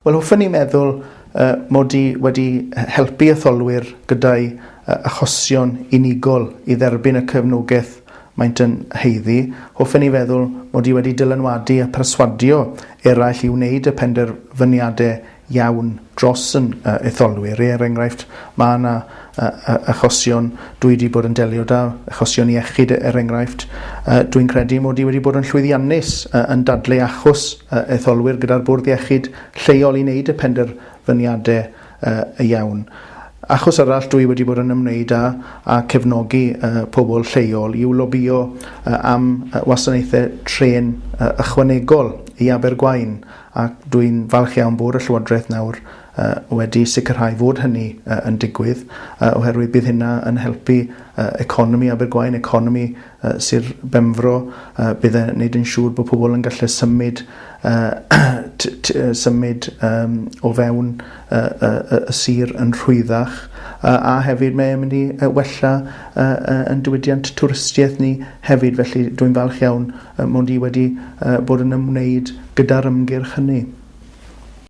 Wel, hoffwn i meddwl mod i wedi helpu etholwyr gyda'i achosion unigol i dderbyn y cefnogaeth maent yn haeddu. Hoffen i feddwl mod i wedi dylanwadu a perswadio eraill i wneud y penderfyniadau iawn dros yn etholwyr. Er enghraifft, mae yna achosion dwi wedi bod yn delio 'da, achosion iechyd er enghraifft. Dwi'n credu mod i wedi bod yn llwyddiannus yn dadlau achos etholwyr gyda'r bwrdd iechyd lleol i wneud y penderfyniadau iawn. Achos arall dwi wedi bod yn ymwneud â, a cefnogi pobl lleol i'w lobio am wasanaethau trên ychwanegol i Abergwaun, ac dwi'n falch iawn bod y Llywodraeth nawr wedi sicrhau fod hynny yn digwydd, oherwydd bydd hynna yn helpu economi Abergwaun, economi Sir Benfro, bydd e'n neud yn siŵr bod pobl yn gallu symud symud o fewn y sir yn rhwyddach, a hefyd mae e'n mynd i wella yn diwydiant twristiaeth ni hefyd, felly dwi'n falch iawn mod i wedi bod yn ymwneud gyda'r ymgyrch hynny.